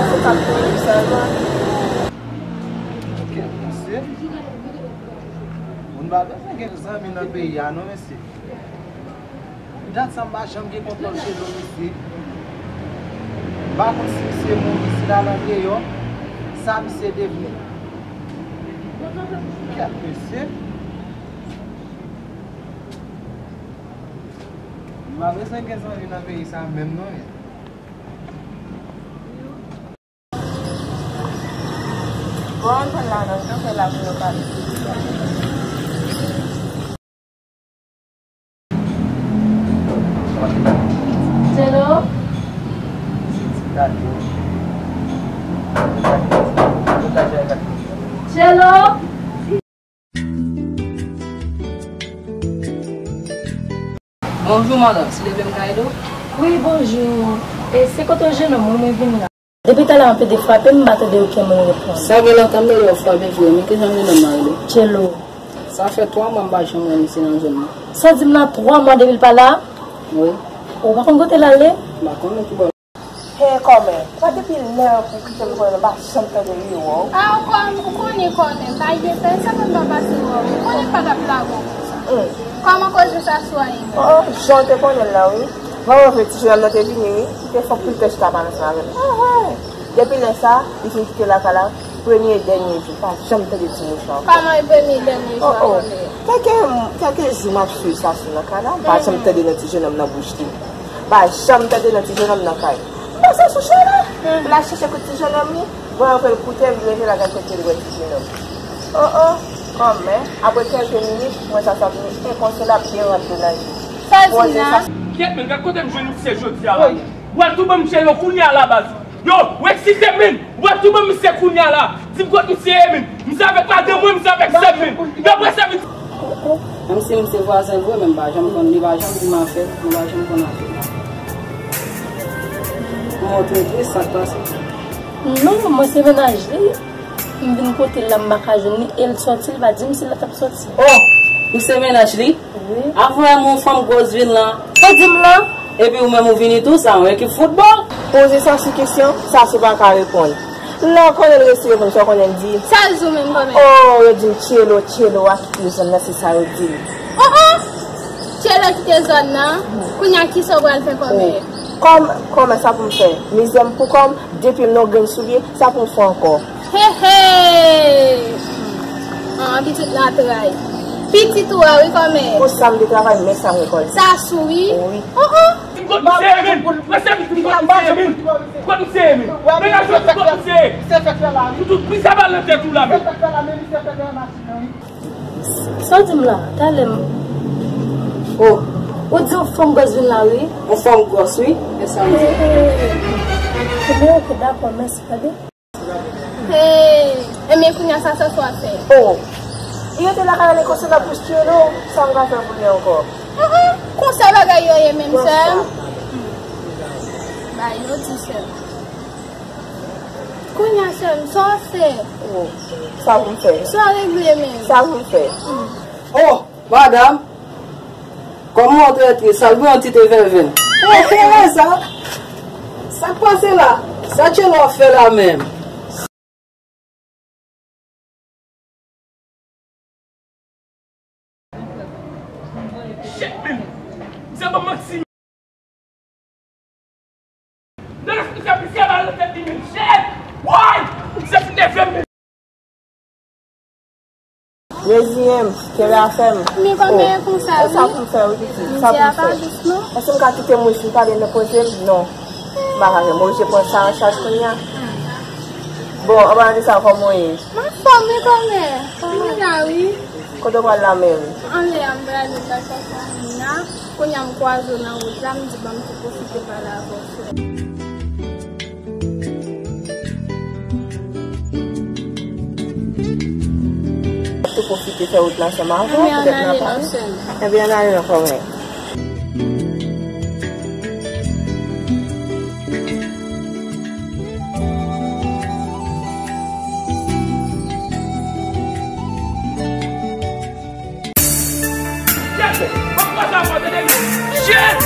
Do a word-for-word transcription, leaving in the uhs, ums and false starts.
Ou ka konnen sèlman. Kèt mesye. Moun pa bezwen gen zanmi nan peyi a non, mesye. Dat sa m pa janm gen kontwòl Tchelo, mesye. M pa konn si misye mouri, si l al andeyò, sa misye devni. Kèt mesye. M pa bezwen gen zanmi nan peyi sa menm non, men. Bon, ann pran lajan, ann fè la pou yo pale. Tchelo? Tchelo? Bonjou, madanm. Se leve m ka ede w? Wi, bonjou. E se kote yon jenòm wi mwen vin la. Depi talè m ap ede frape m, m pa tande okenn moun reponn. Sa gen lontan m tande w frape vre, men kijan jenòm nan rele? Tchelo. Sa fè twa mwa m pa janm wè misye nan zòn nan. Sa w di m la, twa mwa depi l pa la? Wi. Ou pa konn kote l ale? M pa konnen ki bò. Hey, kòmè, sa depi lè pou kite m konnen m pa janm tande li wè w. A, ou kòm, ou konnen kòmè, m pa gen fè, sa fè m pa pase wè w. Ou konnen m pa t ap lage w konsa. Hmm. Kòman koze sa sou a ye menm? Oh, jan w te konnen l la, wi. Mwen wè ti jenòm nan te vini, wi. Li te fè anpil tan chita pale ansanm avè m. Ah, ah. Depi lè sa, li fin kite lakay la, premye e dènye jou, pa janm tande ti mo sa ankò. Kòman e premye e dènye jou a kòmè? Kèlke, kèlke jou m ap swiv sa sou lakay la, m pa janm tande nan ti jenòm nan bouch li. Pa janm tande nan ti jenòm nan kay. M pase sou Tchelo. M al chèche kout ti jenòm li. Bon, apre l koute m, li rete la, gade kote l wè ti jenòm. Oh, oh, kòmè. Apre kèlke minit, m wè sa, sa vini enkonsolab, byen rantre nan je. Sa l di la? Kèt, men gade kote m jwenn misye jodi a la. Wè tou ban m Tchelo kounye a la baz. Yo, w eksite m, men. Wè tou ban m misye kounye a la. Di m kot misye ye, men. Misye avèk madanm mwen, misye avèk sè m, men. Yo, prese vin. Menm si m se vwazen vre, men m pa janm konn, li pa janm di m afè l, nou pa janm konn afè l. Mwen trè tris, sa k pase? Non, mwen se mennaj li. M vin kote l la, m pa ka jwenn li, e l sòti, li pa di m si l t ap sòti. Oh! Ou se mennaj li? Wi. Avè yon fanm gwòs vin la. Sa w di m la? Epi ou menm ou vini tou, sa yon ekip foutbòl? Poze sa sou kesyon, sa sou pa ka reponn. Lè w konnen l resi reponn, sa w konnen l di. Sa l di w menm kòmè? Oh, yo di m Tchelo, Tchelo a kite zòn nan, se sa yo di m. Oh, oh! Tchelo kite zòn nan? Kounye a, kisa w pral fè kòmè? Oh. Kòm, kòmè sa pou m fè? Mizè m pou kò m, depi m nan yon grenn soulye, sa pou m fè ankò? He, he! Ah, pitit la tray. Pitit ou a wi kòmè. Pou sa m te travay, men sa m rekòlte. Sa sou wi? Wi. Oh, oh. Kot misye ye menm? Prese vin, kot misye ye menm? Kot misye ye menm? Menaj ou, kot misye ye? Toutou, plis sa bal nan tèt ou la menm. Sa w di m la? Talè m. Oh. Ou di yon fanm gwòs vin la, wi. Yon fanm gwòs, wi. E sa m di. Ebyen, oke, dakò, mèsi, tande. Hey, ebyen, kounye a sa, sa w ap fè? Oh. Li rete lakay la, li konsa la pou Tchelo, sa m ka fè pou li ankò? Konsa bagay yo ye menm, sè m. Ba yo di, sè m. Kounye a, sè m, sa w ap fè? Oh, sa pou m fè? Sa w regle menm? Sa pou m fè? Oh, madanm, kòman w trè tris? Sa l pran yon ti te vèvenn? Hey, hey, hey, sa, sa k pase la? Sa Tchelo ap fè la menm? Shit, men. Misye ban manti. Nan lespri sa, misye ba l nan tèt li menm. Shit! Woy! Misye fin nève m, men. Reziyen m, kenbe afè m. Men kòman e konsa, wi? Sa pou m fè, wi, pitit. Sa pou m fè. Misye a pa jis, non. Èske m ka kite moun fin pale nan koze m? Non. M pa ka fè. M oblije pran sa an chaj kounye a. Bon, anpalan de sa, kòman w ye? M anfòm, wi, kòmè. Kòmè? M la, wi. Kote w pral la menm? Anlè a, m prale lakay Karina. Kounye a, m kwaze w nan wout la, m di, ban m tou pwofite pale avè w, frè. Tou pwofite fè wout la ansanm avè w, poutèt n a pale. Ebyen, ann ale non, kòmè. Shit!